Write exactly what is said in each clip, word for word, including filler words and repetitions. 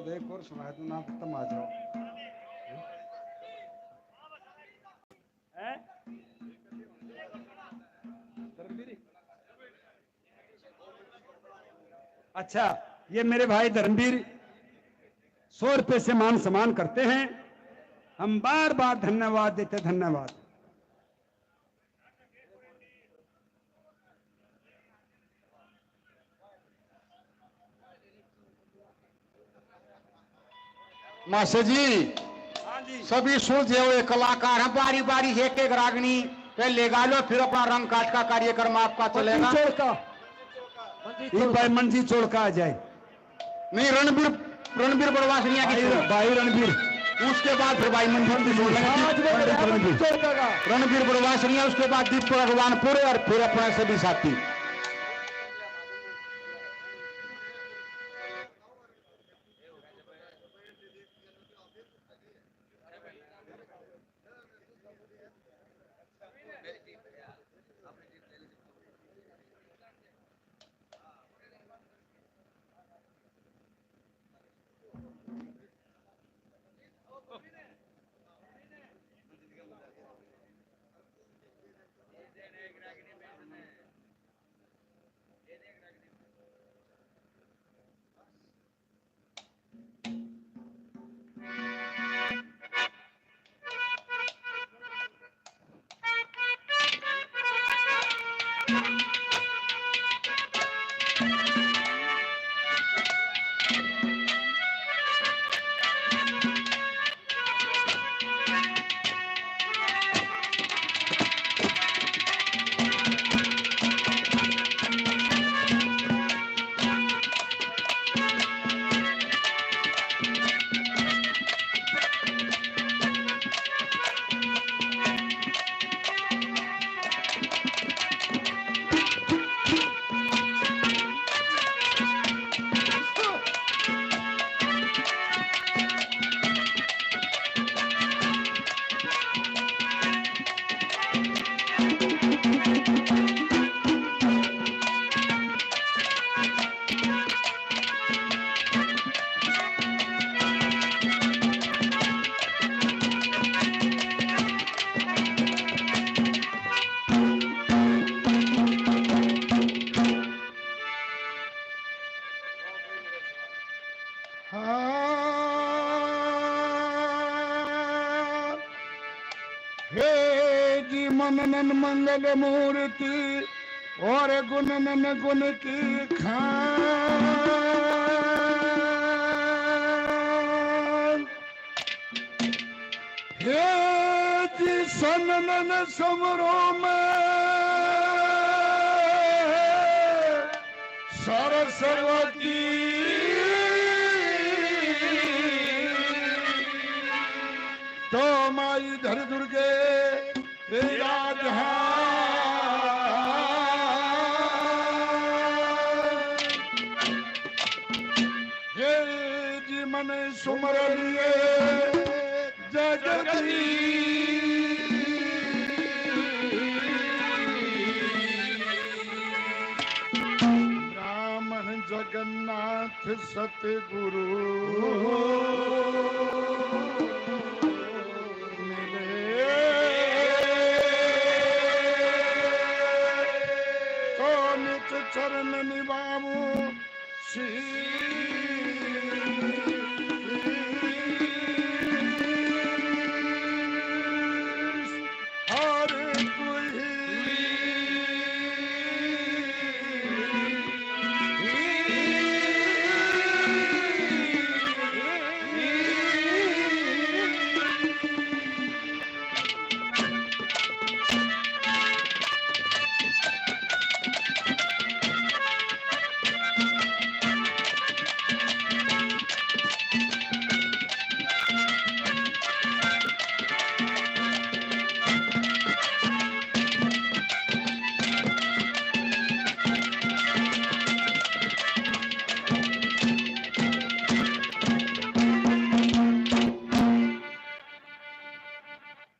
एक और सुना दो ना, तुम आ जाओ। हैं? धर्मवीर? अच्छा, ये मेरे भाई धर्मवीर सौ रुपए से मान सम्मान करते हैं। हम बार बार धन्यवाद देते, धन्यवाद। मास्टर जी, हाँ जी। सभी सुलझे हुए कलाकार हैं, बारी बारी एक एक रागनी पे ले गा लो, फिर अपना रंग काट का कार्यक्रम आपका चलेगा। मंजीत चोड़का। मंजीत ये भाई चोड़का। मंजीत चोड़का आ जाए। नहीं, रणबीर, रणबीर बड़वासनिया की भाई, सुनो। भाई रणबीर। उसके बाद फिर भाई मंजीत की सुन लेंगे। आज वो पंडित रणबीर। रणबीर बड़वासनिया, उसके बाद दीपक भगवानपुर और फिर अपने सभी साथी। हाँ। हे जी, मननन मंगल मूर्ति और गुणनन गुण की खान। हे जी, सननन समरो में सरस्वती, तो माई धर दुर्गे तेरा जहान। हे जी मन सुमर लिए जगदीश। ब्राह्मण जगन्नाथ सतगुरु मिले, तो नित चरण निभाऊं शीश। हर कोई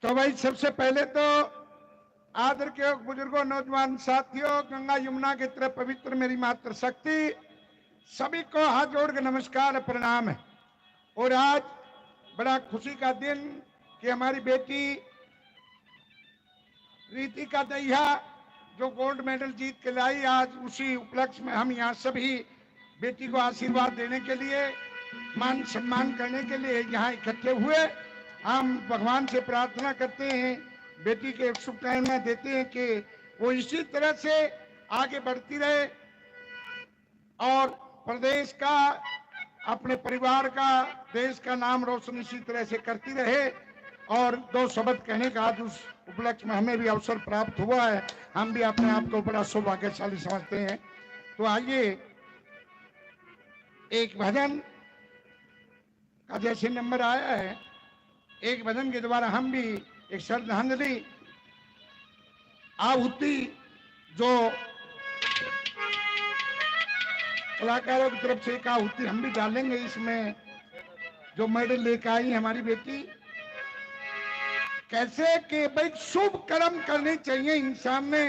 तो भाई, सबसे पहले तो आदर के बुजुर्गों, नौजवान साथियों, गंगा यमुना की तरह पवित्र मेरी मातृशक्ति, सभी को हाथ जोड़ के नमस्कार, प्रणाम है। और आज बड़ा खुशी का दिन कि हमारी बेटी रितिका दहिया जो गोल्ड मेडल जीत के लाई, आज उसी उपलक्ष्य में हम यहाँ सभी बेटी को आशीर्वाद देने के लिए, मान सम्मान करने के लिए यहाँ इकट्ठे हुए। हम भगवान से प्रार्थना करते हैं, बेटी के शुभकामनाएं देते हैं कि वो इसी तरह से आगे बढ़ती रहे और प्रदेश का, अपने परिवार का, देश का नाम रोशन इसी तरह से करती रहे। और दो शब्द कहने का आज उस उपलक्ष्य में हमें भी अवसर प्राप्त हुआ है, हम भी अपने आप को बड़ा सौभाग्यशाली समझते हैं। तो आइए, एक भजन का जैसे नंबर आया है, एक भजन के द्वारा हम भी एक श्रद्धांजलि आहुति, जो कलाकारों की तरफ से एक आहुति हम भी डालेंगे इसमें, जो मेडल लेकर आई हमारी बेटी। कैसे कि भाई, शुभ कर्म करने चाहिए इंसान ने,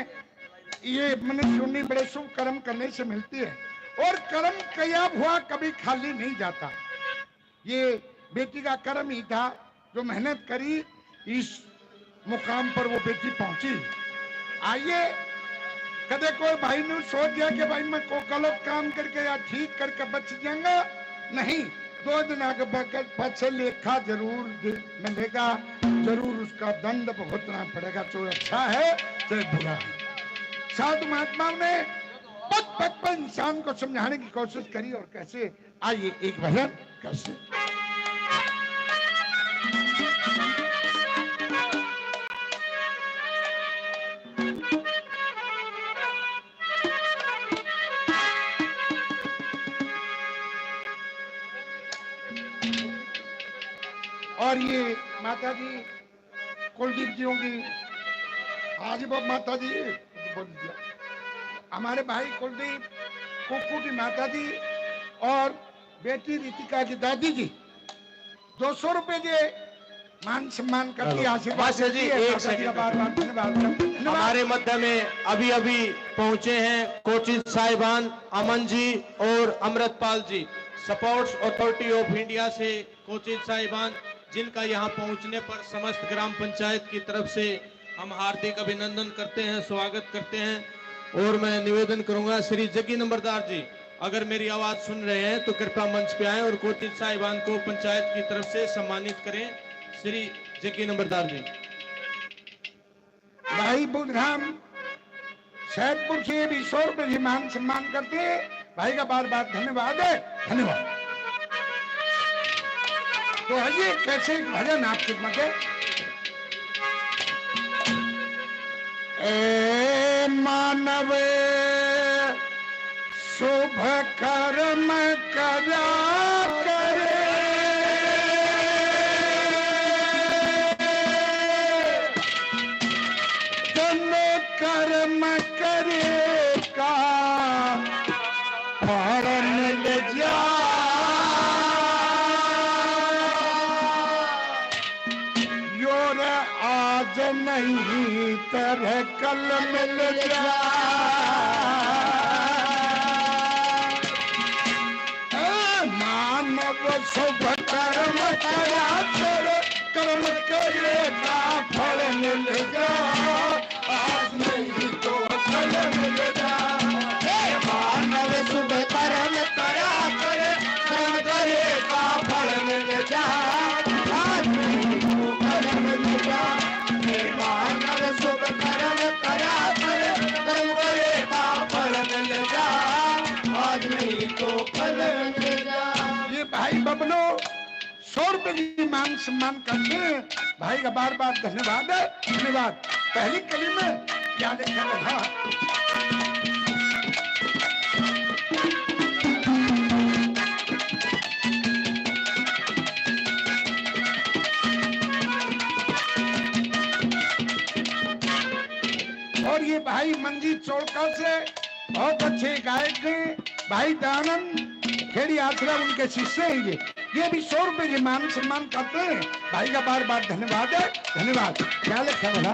ये मनुष्य ने बड़े शुभ कर्म करने से मिलती है, और कर्म किया हुआ कभी खाली नहीं जाता। ये बेटी का कर्म ही था, जो मेहनत करी, इस मुकाम पर वो बेटी पहुंची। आइए, कदे कोई भाई ने सोच दिया कि भाई, मैं को गलत काम करके या ठीक करके बच जाऊंगा, नहीं, दो दिन आगे बगल पाछे लेखा जरूर दे-, मिलेगा, जरूर उसका दंड भुगतना पड़ेगा, चाहे अच्छा है चाहे बुरा है। साधु महात्माओं ने पद पद पर इंसान को समझाने की कोशिश करी, और कैसे, आइए, एक भजन कैसे। और ये माता जी कुलदीप जी होंगी। हाँ जी, बाबा, माता जी बोल दिया। हमारे भाई कुलदीप, कुक्कू की माता जी और बेटी रितिका की दादी जी दो सौ रुपए के मान सम्मान करके हेलो। आशीर्वाद मास्टर जी, देती है। एक माता जी का सेकंड। बार बार धन्यवाद, धन्यवाद। हमारे मध्य में अभी अभी पहुंचे हैं कोचिज साहिबान अमन जी और अमृतपाल जी, स्पोर्ट्स अथॉरिटी ऑफ इंडिया से कोचिज साहिबान, जिनका यहाँ पहुँचने पर समस्त ग्राम पंचायत की तरफ से हम हार्दिक अभिनंदन करते हैं, स्वागत करते हैं। और मैं निवेदन करूंगा, श्री जग्गी नंबरदार जी, अगर मेरी आवाज सुन रहे हैं तो कृपया मंच पे आएं और कोचिज साहिबान को पंचायत की तरफ से सम्मानित करें। श्री जग्गी नंबरदार जी। भाई बुधराम सैदपुर से भी सौ रुपए की मान सम्मान करते हैं। भाई का बार बार धन्यवाद है, धन्यवाद। तो आइए, कैसे एक भजन आपकी खिदमत है। ए मानव शुभ कर्म करा करे, जन कर्म करे का फल मिल जा। यो रे आज नहीं तर कल मिल जा। ए मानव शुभ कर्म करा कर, कर्म करे का फल मिल जा। आज नहीं तो कल मिल जा। हे मानव शुभ कर्म करा कर, कर्म करे का फल मिल जा। आज नहीं तो कल मिल जा। हे मानव शुभ कर्म करा कर, कर्म करे का फल मिल जा। आज नहीं तो कल मिल जा। ये भाई बबलू सौ रुपए की मान सम्मान करते हैं। भाई का बार बार धन्यवाद है, धन्यवाद। पहली कली में क्या लिखा था? और ये भाई मंजीत चौड़का से बहुत अच्छे गायक हैं, भाई दानंद खेड़ी आसरा उनके शिष्य हैं। ये ये भी सौ रुपए की मान सम्मान करते हैं। भाई का बार बार धन्यवाद है, धन्यवाद। क्या लिखा बड़ा?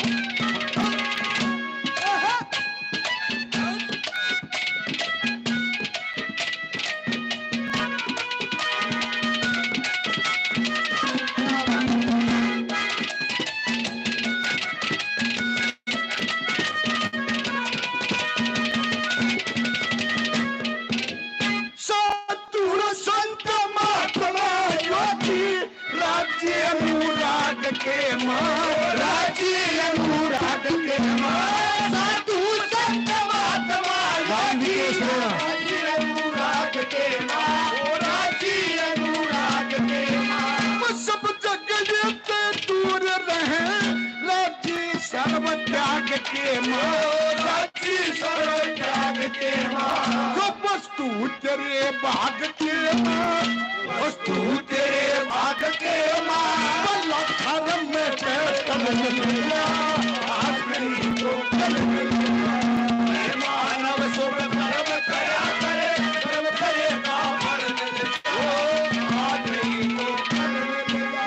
माँ, राजी अनुराग के माँ, साधु संत महात्मा राम विकेश राम। राजी अनुराग के माँ, राजी अनुराग के माँ। वो सब जग ये ते दूर रहे, राजी सर्व त्याग के माँ, राजी सर्व त्याग के माँ। जो वस्तु तेरे भाग के माँ, वस्तु तेरे भाग के माँ, भला कर्म में चैतन्य मिला, आखिरी को कर्म मिला। मानव सुख कर्म करा करे, कर्म करे का फल मिले। ओ, आखिरी को कर्म मिला।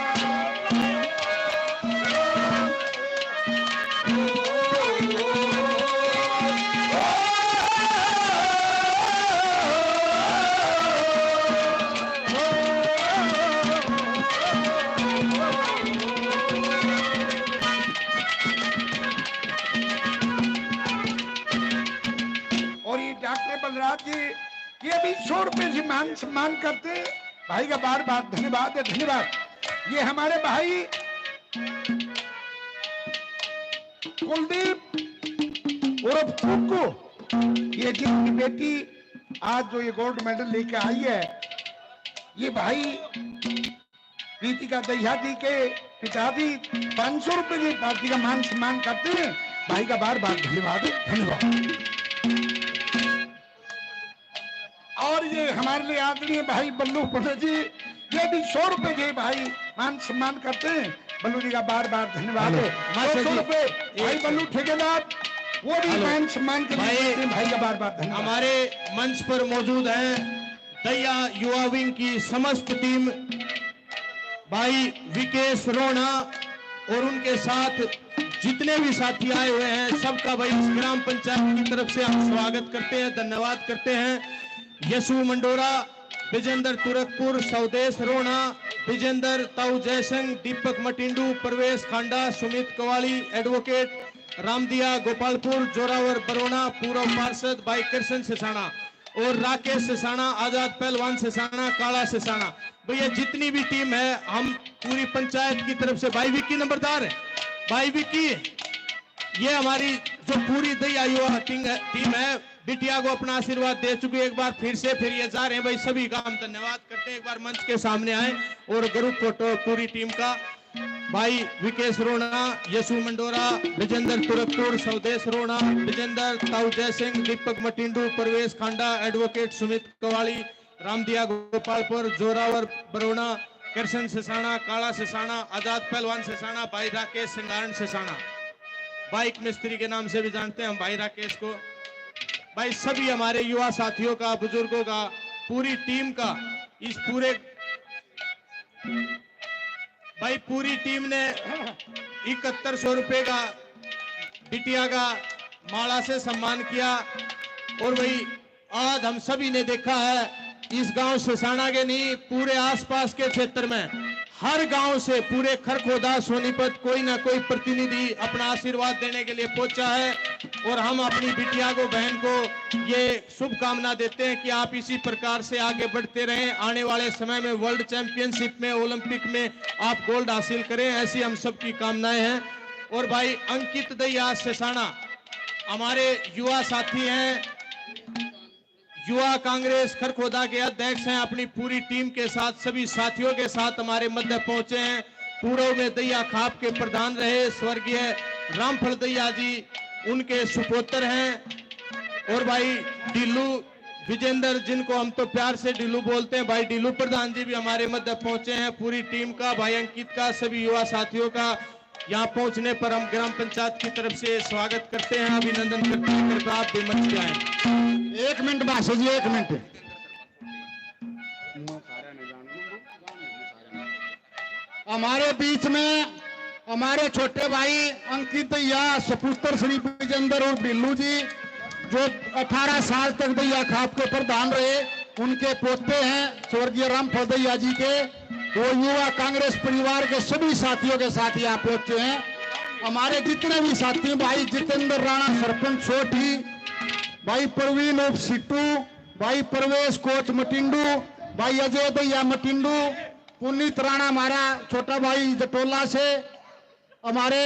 और ये डॉक्टर बलराज जी, ये भी सौ रुपए से मान सम्मान करते हैं। भाई का बार बार धन्यवाद है, धन्यवाद। ये हमारे भाई कुलदीप उर्फ कुक्कू, ये जिनकी बेटी आज जो ये गोल्ड मेडल लेके आई है, ये भाई प्रीतिका दहिया जी के पिताजी पाँच सौ रुपए की पार्टी का मान सम्मान करते हैं। भाई का बार बार धन्यवाद, धन्यवाद। और ये हमारे लिए आदरणीय भाई बल्लू पटेल जी, ये भी सौ रुपए के भाई मान सम्मान करते हैं। बल्लू जी का बार बार धन्यवाद हेलो, है। मास्टर दो सौ रुपए जी, भाई एक बल्लू ठेकेदार, वो भी हेलो, मान सम्मान के लिए भाई, देते हैं। भाई का बार बार धन्यवाद। हमारे मंच पर मौजूद हैं दहिया युवा विंग की समस्त टीम, भाई विकेश रोहना और उनके साथ जितने भी साथी आए हुए हैं, सबका भाई इस ग्राम पंचायत की तरफ से हम स्वागत करते हैं, धन्यवाद करते हैं। यशु मंडोरा, विजेंद्र तुरकपुर, स्वदेश रोहना, विजेंद्र ताऊ जयसिंह, दीपक मटिंडू, प्रवेश खांडा, सुमित कवाली, एडवोकेट रामदिया गोपालपुर, जोरावर बरोना, पूर्व पार्षद भाई कृष्ण सिसाना और राकेश सिसाना, आजाद पहलवान सिसाना, काला सिसाना। भैया, जितनी भी टीम है, हम पूरी पंचायत की तरफ से, भाई विक्की नंबरदार, भाई विक्की, ये हमारी जो पूरी दहिया युवा टीम है, टीम है, बिटिया को अपना आशीर्वाद दे चुकी है। एक बार फिर से, फिर ये जा रहे हैं भाई, सभी का हम धन्यवाद करते हैं। एक बार मंच के सामने आए और ग्रुप फोटो पूरी टीम का, भाई विकेश रोहना, यशु मंडोरा, विजेंद्र तुरकपुर, स्वदेश रोहना, विजेंद्र ताऊ जयसिंह, दीपक मटिंडू, प्रवेश खांडा, एडवोकेट सुमित कवाली, रामदिया गोपालपुर, जोरावर बरोना, कृष्ण सिसाना, काला सिसाना, आजाद पहलवान सिसाना, भाई राकेश सिंगारण सिसाना, बाइक मिस्त्री के नाम से भी जानते हैं हम भाई राकेश को। भाई, सभी हमारे युवा साथियों का, बुजुर्गों का, पूरी टीम का, इस पूरे, भाई, पूरी टीम ने इकहत्तर सौ रुपए का बिटिया का माला से सम्मान किया। और भाई, आज हम सभी ने देखा है, इस गांव सिसाना के नहीं, पूरे आसपास के क्षेत्र में हर गांव से, पूरे खरखोदा, सोनीपत, कोई ना कोई प्रतिनिधि अपना आशीर्वाद देने के लिए पहुंचा है। और हम अपनी बिटिया को, बहन को ये शुभकामना देते हैं कि आप इसी प्रकार से आगे बढ़ते रहें, आने वाले समय में वर्ल्ड चैंपियनशिप में, ओलंपिक में आप गोल्ड हासिल करें, ऐसी हम सबकी कामनाएं हैं। और भाई अंकित दहिया सिसाना, हमारे युवा साथी हैं, युवा कांग्रेस खरखोदा के अध्यक्ष हैं, अपनी पूरी टीम के साथ, सभी साथियों के साथ हमारे मध्य पहुंचे हैं। पूर्व में दहिया खाप के प्रधान रहे स्वर्गीय रामफल दहिया जी, उनके सुपुत्र हैं। और भाई ढिल्लू विजेंद्र, जिनको हम तो प्यार से ढिल्लू बोलते हैं, भाई ढिल्लू प्रधान जी भी हमारे मध्य पहुंचे हैं। पूरी टीम का, भाई अंकित का, सभी युवा साथियों का यहाँ पहुंचने पर हम ग्राम पंचायत की तरफ से स्वागत करते हैं, अभिनंदन करते हैं। कृपया आप भी मंच पे आए। एक मिनट मास्टर जी, एक मिनट। हमारे बीच में हमारे छोटे भाई अंकित या सपुत्र श्री विजेंद्र और बिल्लू जी, जो अठारह साल तक दहिया खाप के प्रधान रहे, उनके पोते हैं स्वर्गीय रामफल दहिया जी के। वो युवा कांग्रेस परिवार के सभी साथियों के साथ यहाँ पहुंचे हैं। हमारे जितने भी साथी, भाई जितेंद्र राणा सरपंच सोठी, भाई प्रवीण उर्फ सिट्टू, भाई प्रवेश कोच मटिंडू, भाई अजय दहिया मटिंडू, पुनीत राणा हमारा छोटा भाई जटोला से, हमारे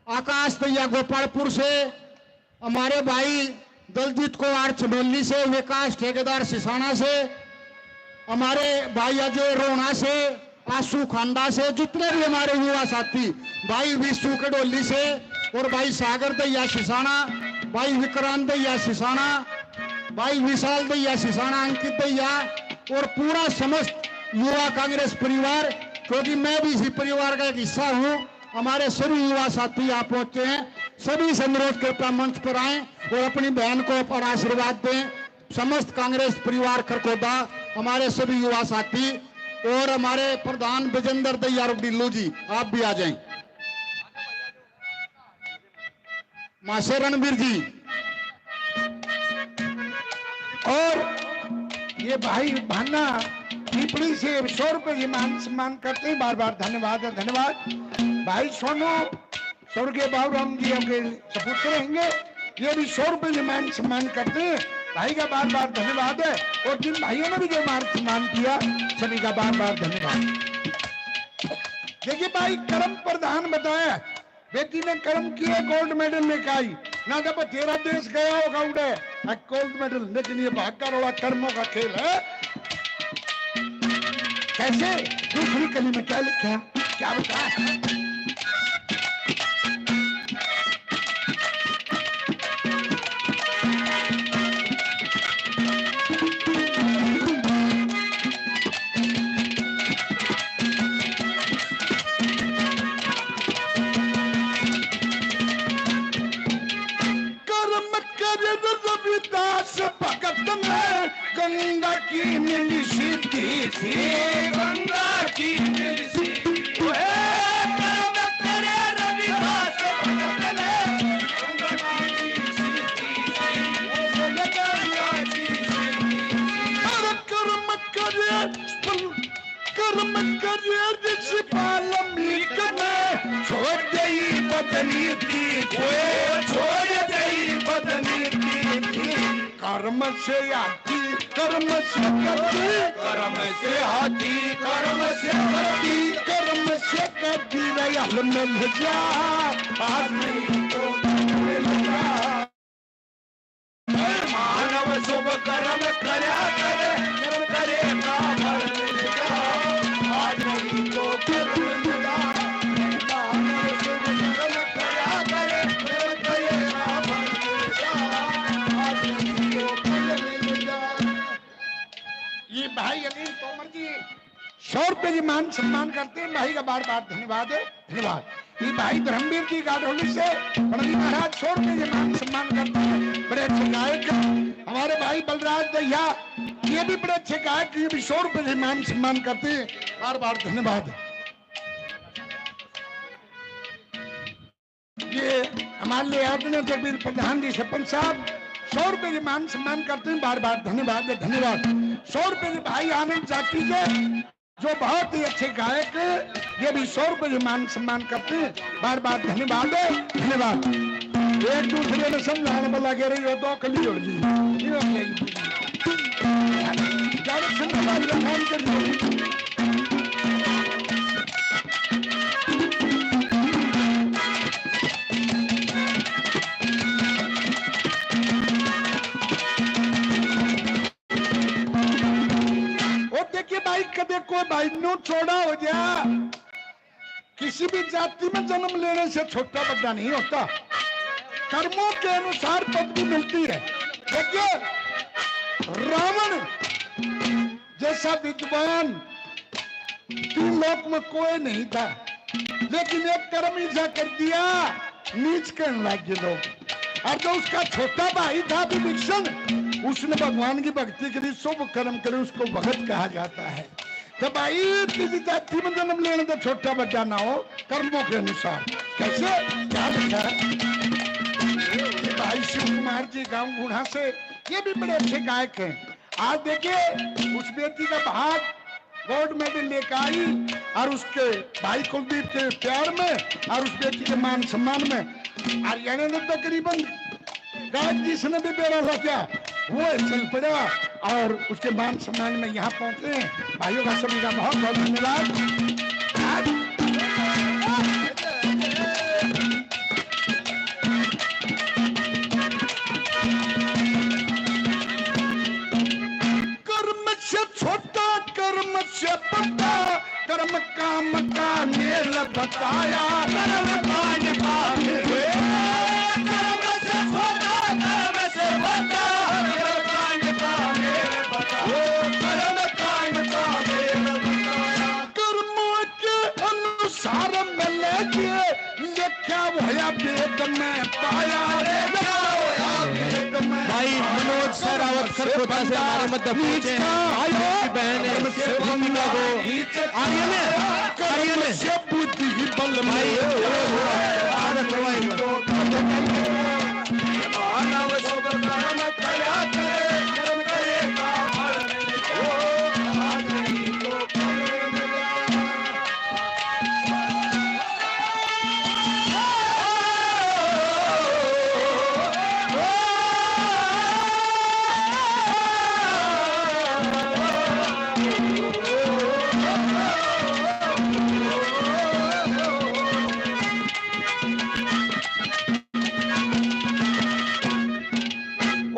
आकाश भैया गोपालपुर से, हमारे भाई दलजीत कुमार चंदौली से, विकास ठेकेदार सिसाना से, हमारे भाई अजय रोहना से, आशु खांडा से, जितने भी हमारे युवा साथी, भाई विशु कड़ोली से और भाई सागर दैया सिसाना, भाई विक्रांत दैया सिसाना, भाई विशाल दैया सिसाना, अंकित दैया और पूरा समस्त युवा कांग्रेस परिवार, क्योंकि मैं भी इसी परिवार का एक हिस्सा हूँ। हमारे सभी युवा साथी यहाँ पहुंचे हैं, सभी से अनुरोध करता मंच पर आएं और अपनी बहन को पर आशीर्वाद दें। समस्त कांग्रेस परिवार खरकोदा, हमारे सभी युवा साथी और हमारे प्रधान विजेंद्र दैया रुगडिल्लू जी, आप भी आ जाएं। मासे रणवीर जी। और ये भाई भाना पीपली से सौ रुपए की मान सम्मान करते हैं, बार बार धन्यवाद है, धन्यवाद। भाई सोनू, स्वर्गीय बाबूराम जी के सपूत रहेंगे, ये भी सौ रुपए की मान सम्मान करते हैं। भाई का बार बार धन्यवाद है। और जिन भाइयों ने भी जो मान सम्मान किया, सभी का बार बार धन्यवाद। देखिए भाई, कर्म प्रधान बताया, बेटी ने कर्म किए, गोल्ड मेडल लेकर आई। ना जब तेरा देश गया होगा उड़े, आ गोल्ड मेडल, लेकिन ये भाग का रोड़ा कर्मों का खेल है। कैसे? दूसरी कली में क्या लिखा? क्या बता? कर्म करे रविदास भगत में गंगा की मिली सिद्धि थी। गंगा की मिली सिद्धि। ओए, कर्म करे रविदास भगत में गंगा की मिली सिद्धि थी। गंगा की सिद्धि थी। अरे कर्म करे, कर्म करे ऋषि वाल्मीकि ने छोड़ दई बदनीति, ओए छोड़ दई बदनीति। कर्म से आती, कर्म से करती, कर्म से आती, कर्म से करती, कर्म से करती रहल मिल जा, आदमी को मिल जा। मानव शुभ कर्म करया करे, करे का फल मिल जा। आज नहीं तो कल मिल जा। मानव शुभ कर्म करया करे, करे का फल मिल जा। आज नहीं तो कल मिल जा। ये भाई अनिल तोमर जी सौ रुपए की मान सम्मान करते हैं, भाई का बार बार धन्यवाद है, धन्यवाद। ये भाई धर्मवीर जी गाडोली से, पड़वी महाराज सौ रुपए की मान सम्मान करते हैं, बड़े अच्छे गायक हैं। हमारे भाई बलराज दहिया, ये भी बड़े अच्छे गायक, ये भी सौ रुपए की मान सम्मान करते हैं, बार बार धन्यवाद। ये हमारे लिए आदरणीय जगबीर प्रधान जी सरपंच साहब सौ रुपए की मान सम्मान करते हैं, बार बार धन्यवाद है, धन्यवाद। सौ रुपए के भाई आनंद जाति के, जो बहुत ही अच्छे गायक, ये भी सौ रुपए की मान सम्मान करते हैं, बार बार धन्यवाद है, धन्यवाद। एक दूसरे में समझाने में लगे रहिए, दो कली उड़ गई। गाने सुनने वाली बखान कर दिए। और देखिए भाई, कदे कोई भाई न्यू चौड़ा हो गया, किसी भी जाति में जन्म लेने से छोटा बड़ा नहीं होता, कर्मों के अनुसार पदवी मिलती है। देखिए, रावण जैसा विद्वान तीन लोक में कोई नहीं था, लेकिन एक कर्म ऐसा कर दिया, नीच कहने लग गए लोग। और जो उसका छोटा भाई था विभीषण, उसने भगवान की भक्ति करी, शुभ कर्म करे, उसको भगत कहा जाता है। तो भाई, किसी जाति में जन्म लेने तो छोटा बड़ा ना हो, कर्मों के अनुसार। कैसे? क्या लिखा है? ये भाई शिव कुमार जी गांव गुढ़ा से, ये भी बड़े अच्छे गायक हैं। आज देखिए, उस बेटी का भाग गोल्ड मेडल लेकर आई और उसके भाई कुलदीप के प्यार में और उस बेटी के मान सम्मान में हरियाणा ने तकरीबन गायक जिसने भी बेरा रचा, वो चल पड़ा और उसके मान सम्मान में यहाँ पहुंचे हैं। भाइयों का सभी का बहुत बहुत धन्यवाद। आज कर्म काम का मेल बताया, कर्म कांड का मेल। कर्म से खोटा, कर्म से बचा, कर्म कांड का मेल बताया, कर्म कांड का मेल बताया। कर्मों के अनुसार मिलेगी, लिखा होया वेद में पाया रे, लिखा होया वेद में। भाई मनोज सहरावत खरखोटा से हमारे मध्य पहुंचे हैं। आपकी बहन है दीपिका को। आ रही है ना? आ रही है ना? से बुद्धि बल में। भाई, आदत करवाएंगे। मानव सब कर्म करा करे, कर्म करे का फल मिले। ओ, आ गई तो फल मिला।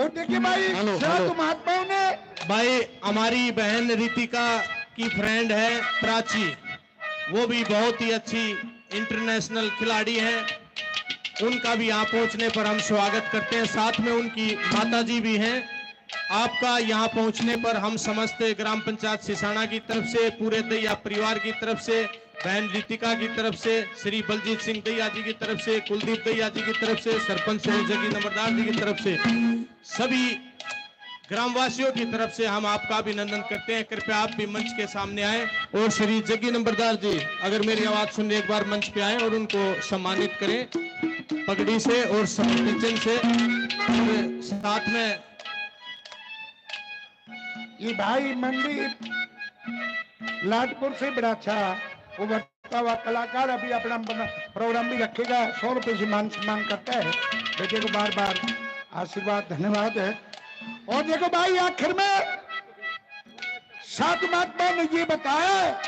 और देखिए भाई, हेलो, साधु हेलो। महात्माओं ने भाई, हमारी बहन रितिका की फ्रेंड है प्राची, वो भी बहुत ही अच्छी इंटरनेशनल खिलाड़ी हैं। उनका भी यहाँ पहुँचने पर हम स्वागत करते हैं। साथ में उनकी माता जी भी हैं। आपका यहाँ पहुँचने पर हम समस्त ग्राम पंचायत सिसाना की तरफ से, पूरे दैया परिवार की तरफ से, बहन रितिका की तरफ से, श्री बलजीत सिंह दैया जी की तरफ से, कुलदीप दैया जी की तरफ से, सरपंच श्री जग्गी नंबरदार जी की तरफ से, सभी ग्रामवासियों की तरफ से हम आपका अभिनंदन करते हैं। कृपया आप भी मंच के सामने आएं और श्री जग्गी नंबरदार जी, अगर मेरी आवाज सुन रहे, एक बार मंच पे आएं और उनको सम्मानित करें पगड़ी से और समर्पण चिन्ह से। और साथ में ये भाई मंडी लाडपुर से बड़ा अच्छा उभरता हुआ कलाकार अभी अपना बना-, प्रोग्राम भी रखेगा। सौ रुपए से मान सम्मान करता है। बेटे को बार बार आशीर्वाद, धन्यवाद है। और देखो भाई, आखिर में साधु महात्मा ने ये बताया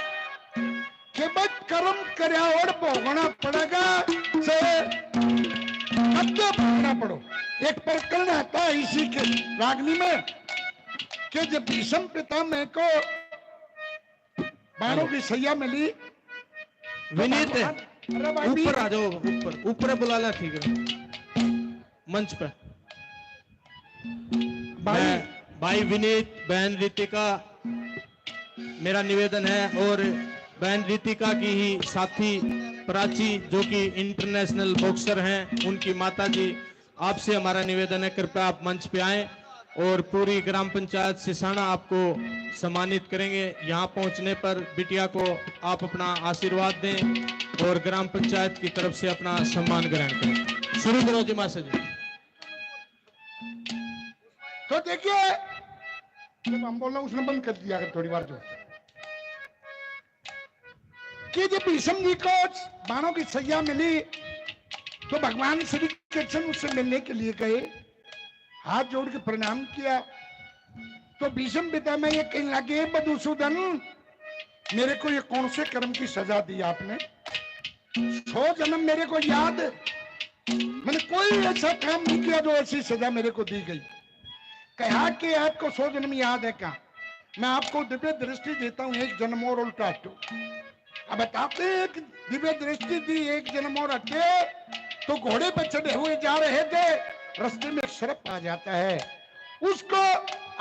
कि भाई, कर्म करया और भोगना पड़ेगा, चाहे कत्ते भोगना पड़ो। एक प्रकरण आता है इसी के रागनी में कि जब भीष्म पितामह को बाणों की सैया मिली, तो विनीत, भगवान, अरे भाई, ऊपर आ जाओ, ऊपर, ऊपर बुला ला, ठीक है, मंच पर। भाई, मैं, भाई विनीत, बहन रितिका, मेरा निवेदन है, और बहन रितिका की ही साथी प्राची, जो कि इंटरनेशनल बॉक्सर हैं, उनकी माता जी, आपसे हमारा निवेदन है, कृपया आप मंच पे आएं और पूरी ग्राम पंचायत सिसाना आपको सम्मानित करेंगे। यहाँ पहुँचने पर बिटिया को आप अपना आशीर्वाद दें और ग्राम पंचायत की तरफ से अपना सम्मान ग्रहण करें। शुरू करो जी मास्टर जी। तो देखिए, जब हम बोल रहे हैं, उसने बंद कर दिया अगर थोड़ी बार जो कि जब भीष्म जी को बाणों की सैया मिली तो भगवान श्री कृष्ण उससे मिलने के लिए गए, हाथ जोड़ के प्रणाम किया। तो भीष्म पितामह ये कहने लगे, "मधुसूदन, मेरे को ये कौन से कर्म की सजा दी आपने? सौ जन्म मेरे को याद है, मैंने कोई ऐसा काम नहीं किया जो ऐसी सजा मेरे को दी गई।" कहा कि आपको सौ जन्म याद है क्या? मैं आपको दिव्य दृष्टि देता हूँ, एक जन्म और उल्टा हटो। अब बताते हैं कि दिव्य दृष्टि दी, एक जन्म और हटे, तो घोड़े पर चढ़े हुए जा रहे थे, रास्ते में एक सर्प आ जाता है, उसको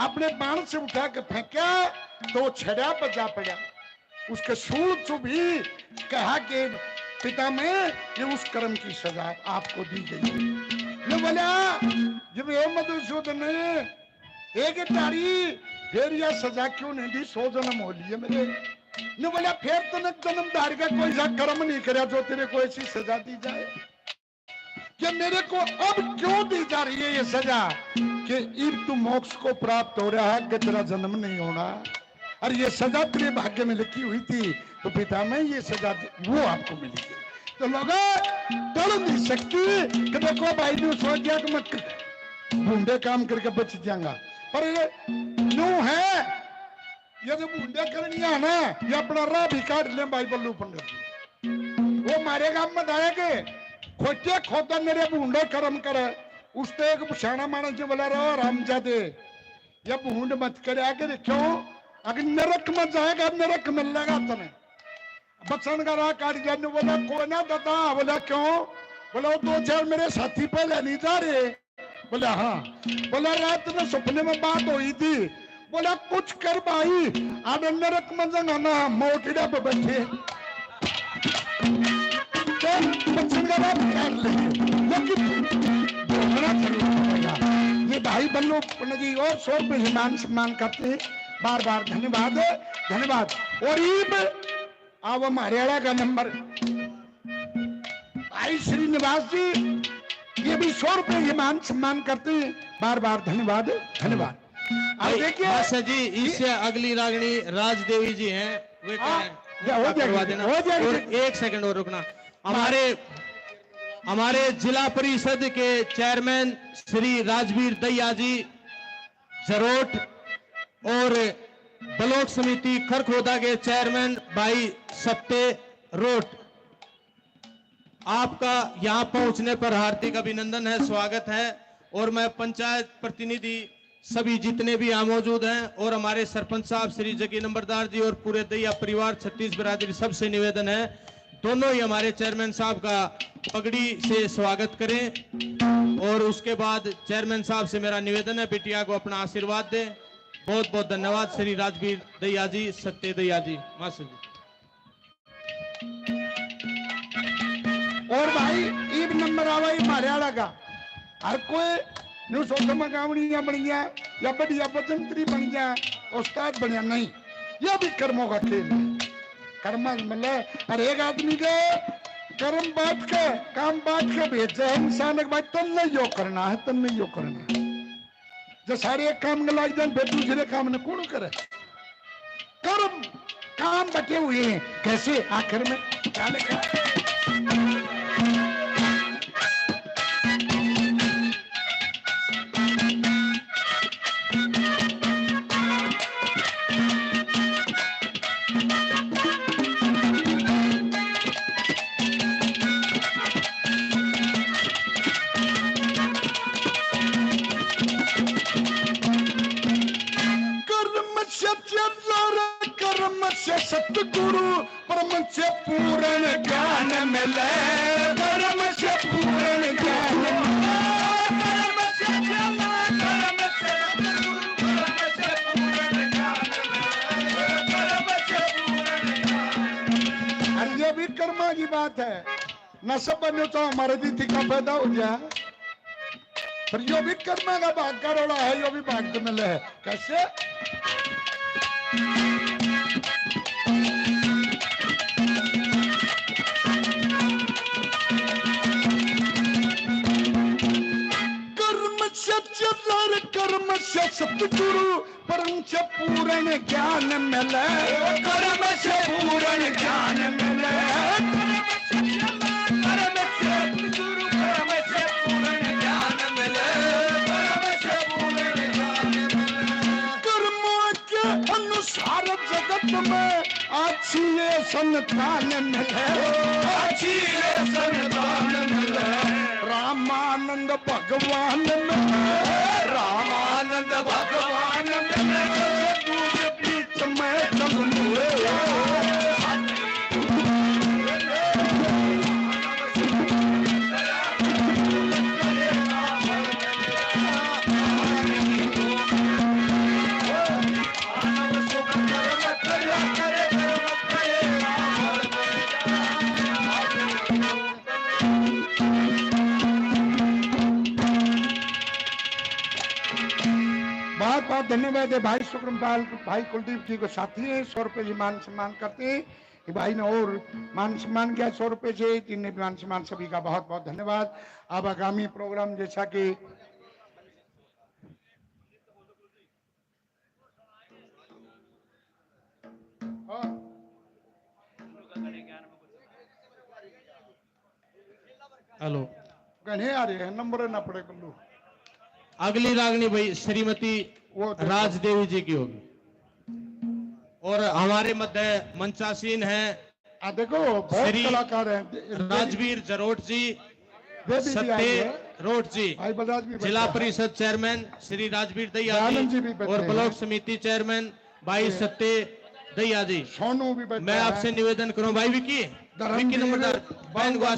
अपने बाण से उठा के फेंका तो छड़ा पर जा पड़ा। उसके सूल चुभी, कहा कि पितामह, ये उस कर्म की सजा आपको दी गई है। ने बोला, जब हे मधुसूदन, एक तारी, फिर यह सजा क्यों नहीं दी? सौ जन्म हो लिए मेरे। ने बोला, फिर तूने जन्म धार का कोई सा कर्म नहीं करया जो तेरे को ऐसी सजा दी जाए। कि मेरे को अब क्यों दी जा रही है ये सजा कि इब तू मोक्ष को प्राप्त हो रहा है, कि तेरा जन्म नहीं होना, और ये सजा तेरे भाग्य में लिखी हुई थी, तो पितामह ये सजा दे-, वो आपको मिली है। तो लोगों, डर नहीं सकती कि देखो भाई ने सोच दिया कि मैं क-, भूंडे काम करके बच जाऊंगा, पर ये न्यू है, ये जो भूंडे करनिया है ना, ये अपना राह भी काट ले भाई बल्लू पंडित जी। वो मारे गाम में दाया के खोटे खोदा मेरे भूंडे कर्म करे। उसते एक सियाणा माणस जी बोला, "रो रामजादे, ये भूंड मत करया के, क्यों? अगर नरक में जाएगा, नरक मिलेगा तने।" बचन का राह काट दिया। बोला, "कोई ना दादा।" बोला, "क्यों?" बोला, "वो दो चार मेरे साथी पहले नहीं जा रहे।" बोला, "हाँ।" बोला, "रात में सपने में बात हुई थी।" बोला, "कुछ कर भाई, आने नरक में जंगा ना, मोटड़ा पे बैठे।" तो बचन का राह काट ले, लेकिन बोलना जरूर पड़ेगा। ये भाई बल्लू पंडित जी और सौ रुपये से मान सम्मान करते हैं। बार बार धन्यवाद, धन्यवाद। और ईब अब हमारे आला का नंबर भाई श्रीनिवास जी, ये भी सौ रुपये ये मान सम्मान करते हैं। बार बार धन्यवाद, धन्यवाद। अब भाई, देखिए, मास्टर जी, ये इससे अगली रागनी राजदेवी जी हैं, वे हाँ, कहें, या हो उनका जाएगी, करवा देना। हो जाएगी। और एक सेकंड और रुकना। हमारे, हमारे जिला परिषद के चेयरमैन श्री राजवीर दहिया जी जरोट और ब्लॉक समिति खरखोदा के चेयरमैन भाई सत्ते रोट, आपका यहाँ पहुँचने पर हार्दिक अभिनंदन है, स्वागत है। और मैं पंचायत प्रतिनिधि, सभी जितने भी यहाँ मौजूद हैं और हमारे सरपंच साहब श्री जकी नंबरदार जी और पूरे दहिया परिवार, छत्तीस बिरादरी, सबसे निवेदन है, दोनों ही हमारे चेयरमैन साहब का पगड़ी से स्वागत करें। और उसके बाद चेयरमैन साहब से मेरा निवेदन है, बिटिया को अपना आशीर्वाद दें। बहुत बहुत धन्यवाद श्री राजवीर दहिया जी, सत्ते दहिया जी, मास्टर जी। और भाई, ईब नंबर आवा ही मारे आला का। हर कोई न्यू सोच में गावड़िया बन गया या बढ़िया बजंतरी बन गया, उस्ताद बनया नहीं। यह भी कर्मों का खेल है। कर्म मतलब हर एक आदमी के कर्म बांट के, काम बांट के भेजे है इंसान के, भाई तुमने यो करना है, तुमने यो करना है। जो सारे एक काम में लाग जाए, फिर दूसरे काम ने कौन करे? कर्म, काम बटे हुए हैं। कैसे? आखिर में क्या लिखा? कर्म से चेला रे, कर्म से सतगुरु, कर्म से पूर्ण ज्ञान मिले, कर्म से पूर्ण ज्ञान मिले। कर्म से चेला, कर्म से सतगुरु, कर्म से पूर्ण ज्ञान मिले, कर्म से पूर्ण ज्ञान मिले। अरे ये भी कर्मा की बात है। ना सब बन्यो तो हमारे दी थी का पैदा हो गया। पर यो भी कर्मा का भाग का रोड़ा है, यो भी भाग तो मिले है। कैसे? कर्म से चला रे, कर्म से सतगुरु, कर्म से पूर्ण ज्ञान मिले, कर्म से पूर्ण ज्ञान मिले। कर्म से गुरु, कर्म से पूर्ण ज्ञान मिले, कर्म से पूर्ण ज्ञान मिले। कर्मों के अनुसार जगत में अच्छी ये संतान मिले, अच्छी ये संतान मिले। रामानंद भगवान मिले, रामानंद भगवान मिले। दूध पीत मैं चलूं रे। बहुत बहुत धन्यवाद है भाई शुक्रपाल, भाई कुलदीप जी को साथी है, सौ रुपये जी मान सम्मान करते हैं। ये भाई ने और मान सम्मान किया सौ रुपये से, जिनने भी मान सम्मान, सभी का बहुत बहुत धन्यवाद। अब आगामी प्रोग्राम जैसा कि हाँ। हेलो। कहने आ रहे हैं, नंबर ना पड़े बल्लू। अगली रागनी भाई श्रीमती वो देखो। राजदेवी जी की होगी। और हमारे मध्य मंचासीन है आ, देखो, बहुत श्री कलाकार हैं। दे-, दे-, राजवीर जरोट जी, वे भी, भी सत्य आएंगे। रोट जी, भाई बलराज भी जिला बैठा है। परिषद चेयरमैन श्री राजवीर दहिया दयानंद जी जी भी बैठे और हैं। ब्लॉक समिति चेयरमैन भाई ये सत्य दहिया जी। सोनू भी बैठा मैं है। आपसे निवेदन करूं भाई विक्की, धर्मवीर विक्की नंबरदार, भाई बहन को